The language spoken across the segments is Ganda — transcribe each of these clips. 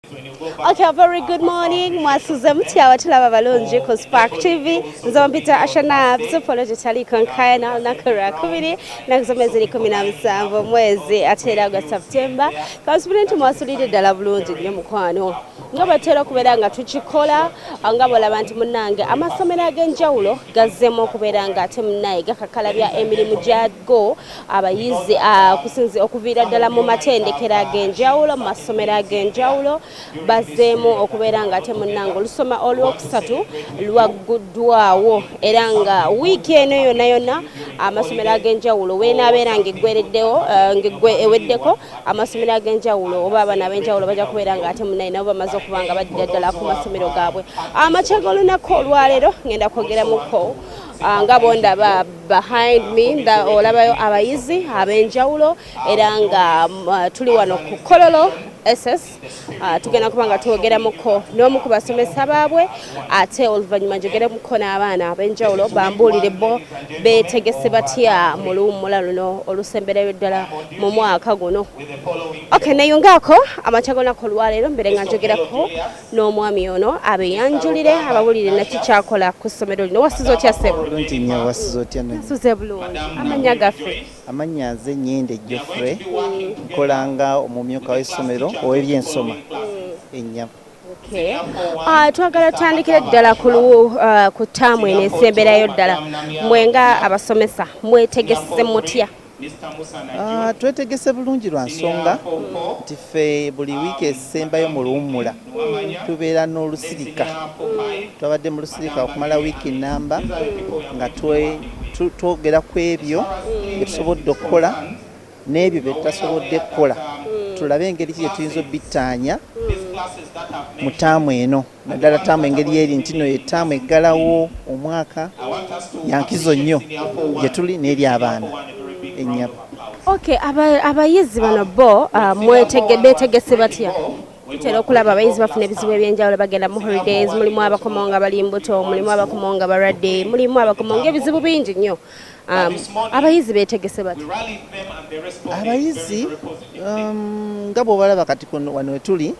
Okay, a very good morning. Mwasuze mutya abatulaba balungi ku Spark TV. Nze bampita Ashana Psopolo gitaliko nkaya na lunaku lwakubiri nnaku z'omwezi 17 mwezi ate era gwa September. Kansubire nti mwasulidde ddala bulungi nnyo mukwano. Nga bwe okubeera nga tukikola, nga bw'olaba nti munnange amasomero ag'enjawulo gazzeemu okubeera nga ate munnaye gakakalabya emirimu gyago, abayizi okusinzi okuviira ddala mu matendekero ag'enjawulo, mu masomero ag'enjawulo bazzeemu okubeera nga ate munnange olusoma olwokusatu lwagguddwawo, era nga wiiki eno yonna yonna amasomero ag'enjawulo weenaabeera ng'eggwereddewo, ng'eweddeko, amasomero ag'enjawulo oba abaana ab'enjawulo bajja kubeera nga ate munnaye nabo bamaze okuba nga baddira ddala ku masomero gaabwe. Amakya g'olunaku olwaleero ngenda kwogeramuko, nga bondaba behind me olabayo abayizi ab'enjawulo, era nga tuli wano ku Kololo SS. Tugenda kuba nga twogeramuko n'omu ku basomesa baabwe, ate oluvannyuma njogeremuko n'abaana ab'enjawulo bambuulire bo beetegese batya mu luwummula luno olusemberayo ddala mu mwaka guno. Okay, neyungaako amakya g'olunaku olwaleero mbere nga njogerako n'omwami ono abeyanjulire, abawulire naki kyakola ku ssomero lino. Wasuze otya, ssebo? Bulungi nnyo, wasuze otya no? Nsuze bulungi. Amannya gaffe? Amannya nze Nyende Geoffrey, nkolanga omumyuka w'essomero ow'ebyensoma ennyabo. Okay. Twagala tutandikire ddala ku ttaamu eno esemberayo ddala. Mwe nga abasomesa mwetegese mutya? Twetegese bulungi lwa nsonga nti ffe buli wiiki esembayo mu luwummula tubeera n'olusirika. Twabadde mu lusirika okumala wiiki namba nga twogera ku ebyo bye tusobodde okukola n'ebyo bye tutasobodde kukola, tulabe engeri ki gye tuyinza obittaanya mu ttaamu eno, naddala ttaamu engeri eri nti no ettaamu eggalawo omwaka yankizo nnyo gye tuli n'eri abaana ennyabo. Okay, abayizi bano bo beetegese batya? Tutera okulaba abayizi bafuna ebizibu ebyenjawulo, bagenda mu holidays, mulimu abakomawo nga bali mbuto, mulimu abakomawo nga balwadde, mulimu abakomawo nga ebizibu bingi nnyo. Abayizi beetegese batya? Abayizi nga bw'obalaba kati kuno wano wetuli,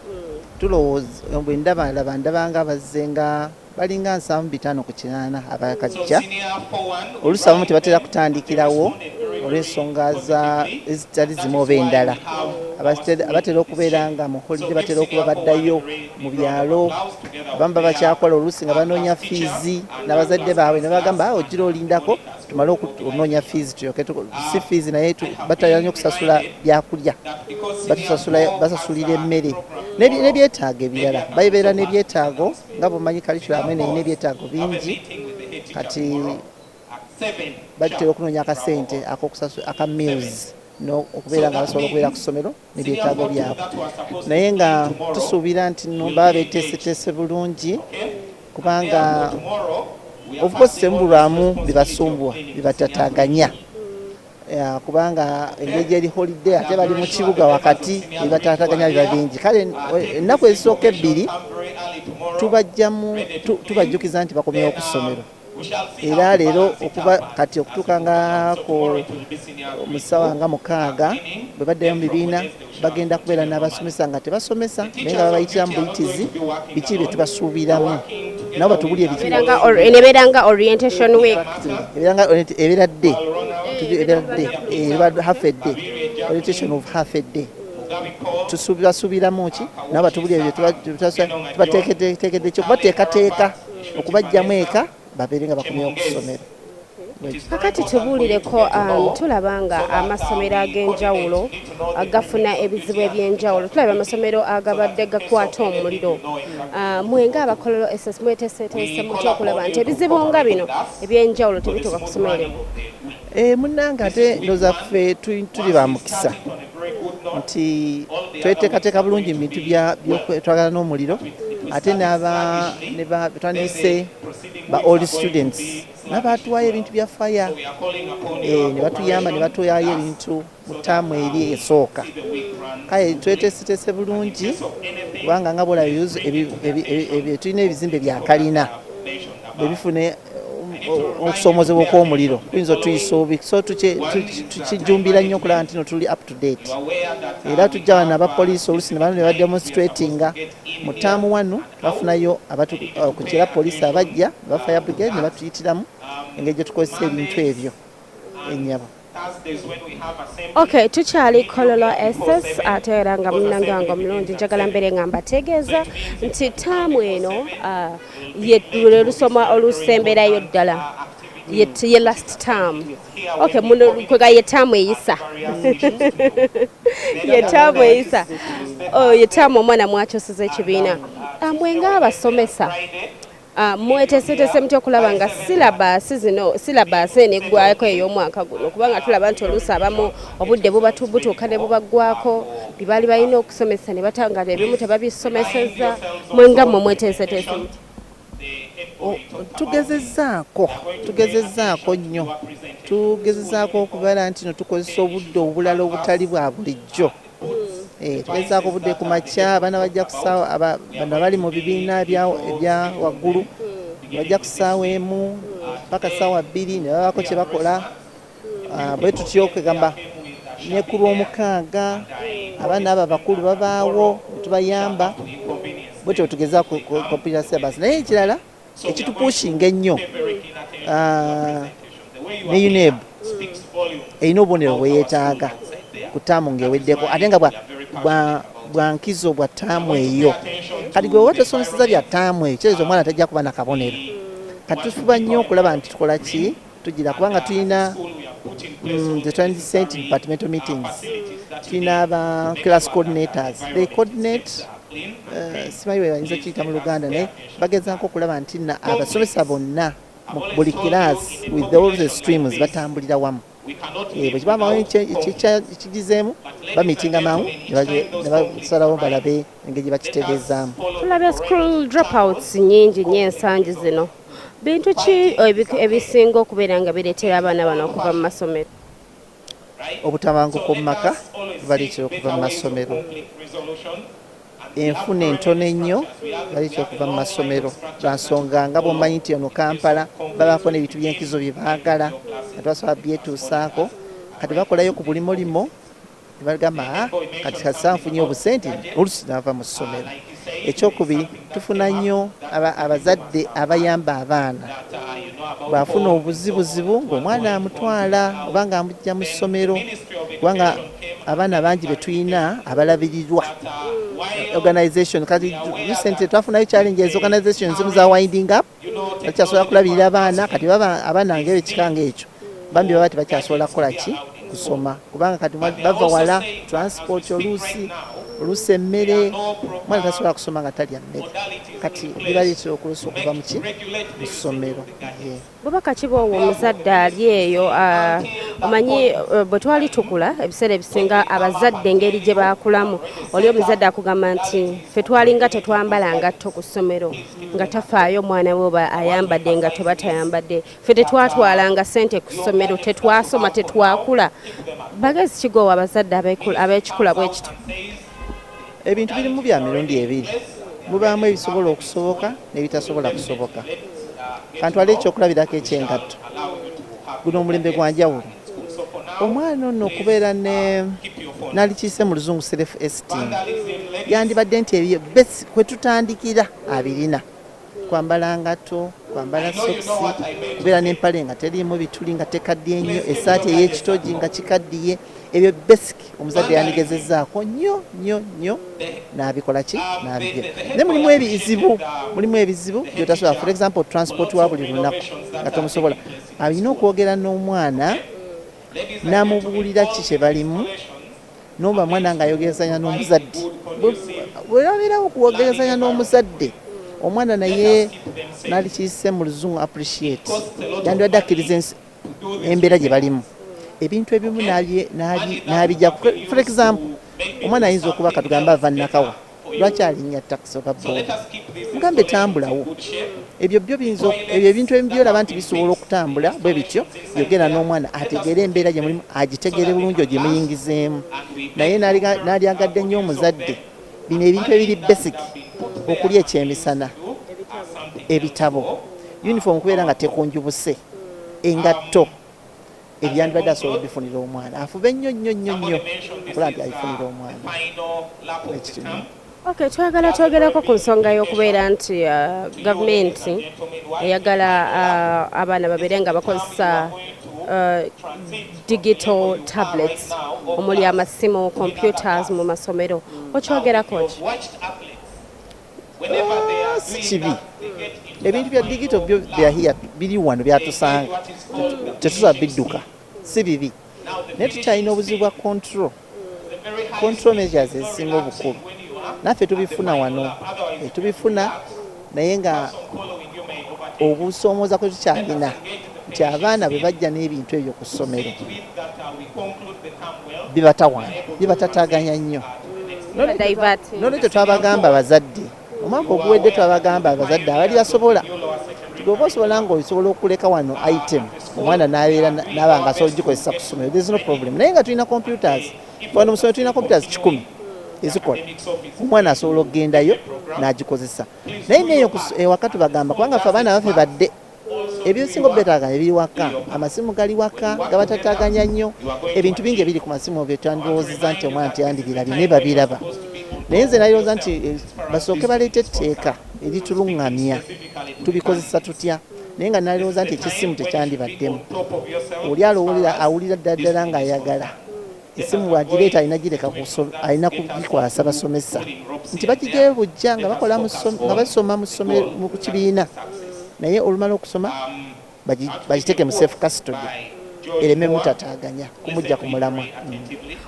tulowooza bwe ndaba laba ndaba nga bazze nga balinga 75% abakajja. Oluusi abamu tebatera kutandikirawo olw'ensonga za ezitali zimu oba endala. Abatera okubeera nga mu holiday batera okuba baddayo mu byalo, abamu babakyakola oluusi nga banoonya fiizi n'abazadde baabwe ne bagamba, "Ah, ogira olindako tumale okunoonya fiizi tulyoke si fiizi," naye batera nnyo okusasula byakulya, basasulira emmere n'ebyetaago ebirala. Babeera n'ebyetaago nga bwomanyi curriculum eno erina ebyetaago bingi. Kati batera okunoonya akasente aka meals no okubeera nga basobola okubeera ku ssomero n'ebyetaago byabwe, naye nga tusuubira nti nno baba beeteeseteese bulungi, kubanga of course temubulwamu bibasumbuwa, bibatataaganya, kubanga engeri gyeri holiday ate bali mu kibuga wakati, bibatataaganya biba bingi. Kale ennaku ezisooka 2 tubajjukiza nti bakomyewo ku ssomero, era leero okuba kati okutuuka nga ku mu ssaawa nga 6 bwe baddayo mu bibiina, bagenda kubeera n'abasomesa nga tebasomesa, naye nga babayitira mu buyitizi biki bye tubasuubiramu, nabo batubulye biki. Ebeera nga orientation week. Ebeera nga ebeera dde, ebeera dde, eba half a day, orientation of half a day. Basuubiramu ki, nabo batubulye bye tubateekedde ki okubateekateeka okubajjamu eka babeere nga bakomyewo ku ssomero. Kakati tubuulireko, tulaba nga amasomero ag'enjawulo gafuna ebizibu ebyenjawulo, tulaba amasomero agabadde gakwata omuliro. Mwe nga Abakololo SS mweteeseteese mutya okulaba nti ebizibu nga bino ebyenjawulo tebituuka ku ssomero lyammwe? Munnange, ate ndowooza ffe tuli ba mukisa nti tweteekateeka bulungi mu bintu by'okwetwagala n'omuliro, ate n'aba ne twandise ba old students n'abatuwayo ebintu bya fire, ne batuyamba ne batuwayo ebintu mu ttaamu eri esooka. Kale tweteeseteese bulungi, kubanga nga bwolaba tulina ebizimbe bya kalina bwe bifuna. Okusoomozebwa okw'omuliro kuyinza otuyisa obubi, so tukijjumbira nnyo okulaba nti no tuli up to date. Era tujja wano abapoliisi oluusi ne bano ne bademonstratinga mu taamu wano, bafunayo ku kira poliisi abajja ba fire brigade ne batuyitiramu engeri gye tukozesa ebintu ebyo ennyabo. Okay, tukyali Kololo SS, ate era nga munnange wange omulungi, njagala mbeere nga mbategeeza nti taamu eno ye lwe lusoma olusemberayo ddala, ye last term. Okay, muno kwega ye taamu eyisa, ye taamu eyisa, oh, ye taamu omwana mwakyusizza ekibiina. Mwe ng'abasomesa, mweteeseteese mutya okulaba nga syllabus zino, syllabus eno eggwako ey'omwaka guno? Kubanga tulaba nti oluusi abamu obudde buba butuuka ne bubaggwako, bye baali balina okusomesa ne batanga ebimu tebabisomesezza. Mwe nga mmwe mweteeseteese mutya? Tugezezzaako nnyo, tugezezzaako okubeera nti no tukozesa obudde obulala obutali bwa bulijjo. Tugezaako obudde ku makya, abaana bajja ku ssaawa, bano abali mu bibiina ebya waggulu bajja ku ssaawa 1 paka ssaawa 2 ne babaako kye bakola. Bwe tutyo kwegamba ne ku Lwomukaaga abaana abo abakulu babaawo ne tubayamba. Bwetyo tugezaako computer syllabus. Naye ekirala ekitupushinga ennyo, ne UNEB erina obubonero bwe yeetaaga ku ttaamu ng'eweddeko, ate nga bwa nkizo bwa ttaamu eyo. Kati gwe oba tosomeseza bya ttaamu eyo, kitegeeza omwana tajja kuba na kabonero. Kati tufuba nnyo okulaba nti tukola ki, tugira kubanga tulina tetwandise nti departmental meetings, tulina aba class coordinators, they coordinate, simanyi bwe bayinza kiyita mu Luganda, naye bagezaako okulaba nti na abasomesa bonna mu buli class with all the streams batambulira wamu. Bwe kibamawo ekigizeemu, bamitinga mangu ne basalawo balabe engeri gye bakitegeezaamu. Tulabye school dropouts nyingi nnyo ensangi zino. Bintu ki ebisinga okubeera nga bireetera abaana bano okuva mu masomero? Obutabanguko mu maka bubaleetera okuva mu masomero, enfuna entono ennyo baleetera okuva mu masomero, lwa nsonga nga bw'omanyi nti ono Kampala babaako n'ebintu by'enkizo bye baagala nga tebasobola byetuusaako. Kati bakolayo ku bulimolimo ne bagamba, "Ah, kati kasita nfunye obusente," oluusi nava mu ssomero. Ekyokubiri, tufuna nnyo abazadde abayamba abaana bw'afuna obuzibuzibu ng'omwana amutwala oba ng'amujja mu ssomero, kubanga abaana bangi be tulina abalabirirwa organization. Kati recently twafunayo challenges, organization zimu za winding up, bakyasobola kulabirira abaana. Kati baba abaana ngaekika ngaekyo bambi baba tebakyasobola kukola ki, kusoma, kubanga kati bava wala, transport, oluusi emmere, omwana tasobola kusoma nga talya mmere. Kati bibaleetera okuluusi okuva muki, mu ssomero. Yeah. Bubaka ki bwowa omuzadde ali eyo? Omanyi bwe twali tukula, ebiseera ebisinga abazadde engeri gye baakulamu, oli omuzadde akugamba nti ffe twalinga tetwambala ngatto ku ssomero, nga tafaayo omwana we oba ayambadde engatto oba tayambadde. Ffe tetwatwalanga ssente ku ssomero, tetwasoma, tetwakula. Bagezi kigoowa abazadde ab'ekikula bwe kityo? Ebintu birimu bya mirundi ebiri, mubaamu ebisobola okusoboka n'ebitasobola kusoboka. Kantwale ekyokulabirako ekyengatto. Guno omulembe gwa njawulo. Omwana ono okubeera ne nalikiise mu Luzungu self esteem, yandibadde nti ebyo basic kwe tutandikira abirina: kwambala ngatto, kwambala sokisi, kubeera n'empale nga teriimu bituli, nga tekaddiye nnyo, essaati ey'ekitogi nga kikaddiye. Ebyo basic omuzadde yandigezezzaako nnyo nnyo nnyo n'abikola ki, n'abigera. Naye mulimu ebizibu byotasobola, for example transport wa buli lunaku nga tomusobola. Alina okwogera n'omwana n'amubuulira ki kye balimu, noba mwana ng'ayogerezanya n'omuzadde. Bwe wabeerawo okwogerezanya n'omuzadde, omwana naye nalikiise mu Luzungu appreciate, yandibadde akkiriza embeera gye balimu, ebintu ebimu n'abijja. For example, omwana ayinza okuba, katugambe ava Nakawa, lwaki alinnya takisi oba boda? Mugambe tambulawo. Ebyo byo biyinza ebyo ebintu ebimu byolaba nti bisobola okutambula bwe bityo. Yogera n'omwana ategeere embeera gye mulimu, agitegeere bulungi, ogimuyingizeemu. Naye naalyagadde nnyo omuzadde bino ebintu ebiri basic: okulya ekyemisana, ebitabo, uniform kubeera nga tekunjubuse. Engatto, ebyandibadde asobola obifunira omwana, afube nnyo nnyo nnyo nnyo okulaba nti abifunira omwana ekitino. Okay, twagala twogerako ku nsonga y'okubeera nti gavumenti eyagala abaana babeere nga bakozesa digital tablets omuli amasimu, computers mu masomero. Okyogerako ki? Ah, si kibi. Ebintu bya digital byo, they are here, biri wano, byatusanga, tetusobola bidduka, si bibi, naye tukyalina obuzibu bwa control measures ezisinga obukulu. Naffe tubifuna wano, tubifuna, naye nga obusoomooza kwe tukyalina nti abaana bwe bajja n'ebintu ebyo ku ssomero bibatawaana, bibatataaganya nnyo. Divert. Nolwekyo twabagamba abazadde omwaka oguwedde, twabagamba abazadde abali basobola nti oba osobola nga osobola okuleka wano item, omwana nabeera naaba nga asobola ogikozesa ku ssomero, there is no problem. Naye nga tulina computers wano mu ssomero, tulina computers 100 ezikola, omwana asobola okugendayo n'agikozesa. Naye neyo ewaka tubagamba, kubanga ffe abaana baffe badde ebisinga obetaaga ebiri waka, amasimu gali waka gabatataganya nnyo. Ebintu bingi ebiri ku masimu byetwandirowoozeza nti omwana teyandibirabye, naye babiraba. Naye nze nalirowooza nti basooke baleete etteeka erituluŋŋamya tubikozesa tutya. Naye nga nalirowooza nti ekisimu tekyandibaddemu. Oli alowolera awulira ddala ddala ng'ayagala esimu, bwagireeta alina gireka alina kugikwasa basomesa nti bagiggyeyo bujja nga bakola nga basoma mu ssomero, mu kibiina, naye olumala okusoma bagiteeke mu safe custody ereme mutataaganya kumujja ku mulamwa.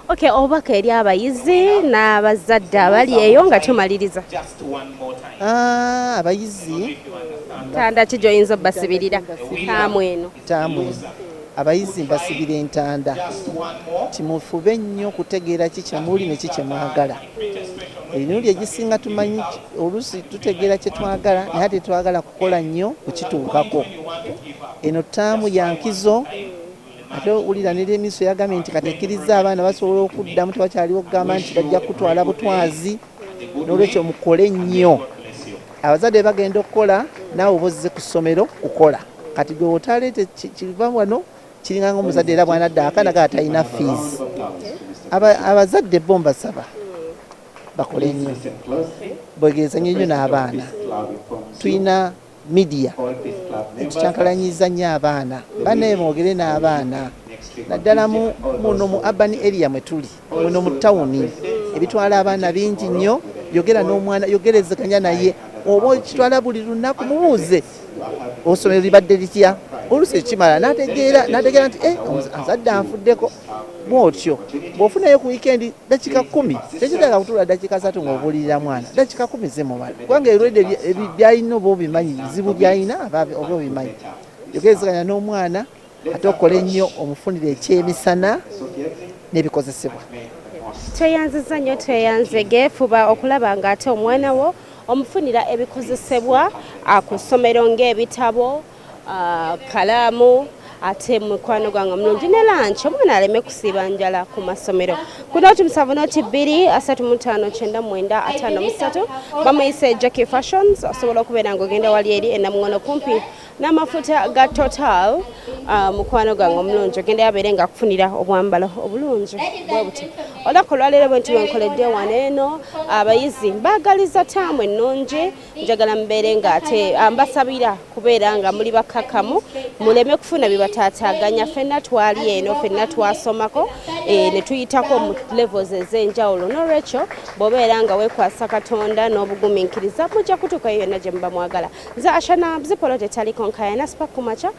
Okay, obubaka eri abayizi n'abazadde abali eyo nga tumaliriza. Ah, abayizi. Ntanda ki gy'oyinza obbasibirira taamu eno? Taamu eno abayizi mbasibira entanda timufube nnyo okutegeera ki kyemuli ne ki kyemwagala. Emirundi egisinga tumanyi, oluusi tutegeera kye twagala, naye ate twagala kukola nnyo kukituukako. Eno taamu ya nkizo, ate wulira ne minisitule yagambye nti kati ekkiriza abaana basobola okuddamu, tebakyaliwo okugamba nti bajja kutwala butwazi. N'olwekyo mukole nnyo. Abazadde bagenda okukola, naawe oba ozze ku ssomero kukola. Kati gwe otaleete kiva wano kiringa nga omuzadde era bwanadda akaana gaa talina fees. Abazadde bo mbasaba bakole nnyo, bwegerezanye nnyo n'abaana. Tulina media etukyankalanyiza nnyo abaana. Bannaye, mwogere n'abaana, naddala muno mu urban area mwe tuli, muno mu tawuni ebitwala abaana bingi nnyo. Yogera n'omwana, yogerezeganya naye, oba okitwala buli lunaku, mubuuze osomero libadde litya. Oluusi ekimala n'ategeera nti eh, omuzadde anfuddeko. Bwotyo bw'ofunayo ku wiikendi dakiika 10, tekitaka kutuula dakiika 30 ng'obuulirira mwana, dakiika 10 zimumala, kubanga ebirwadde byalina oba obimanyi, bizibu byalina oba obimanyi. Yogerezeganya n'omwana, ate okole nnyo omufunire ekyemisana n'ebikozesebwa. Tweyanziza nnyo, tweyanzege. Fuba okulaba ng'ate omwana wo omufunira ebikozesebwa ku ssomero ng'ebitabo, kalaamu, ate mukwano gwange omulungi ne lunch, omwana aleme kusiiba njala ku masomero. Ku 070 02 35 99 53, bamuyise Jackie Fashions. Osobola okubeera ng'ogenda wali eri enamuŋono kumpi n'amafuta ga Total. Mukwano gwange omulungi, ogenda yabeere nga akufunira obwambalo obulungi bwe buti. Olunaku olwaleero bwe nti bwenkoledde wano eno, abayizi mbaagaliza taamu ennungi. Njagala mubeere ng'ate mbasabira kubeera nga muli bakkakkamu, muleme kufuna bibataataaganya. Ffenna twali eno, ffenna twasomako, ne tuyitako mu levels ez'enjawulo. N'olwekyo bw'obeera nga weekwasa Katonda n'obugumiikiriza, mujja kutuukayo yonna gye muba mwagala. Nze Ashana Zipolo, tetaliko nkayana, Spark Kumakya.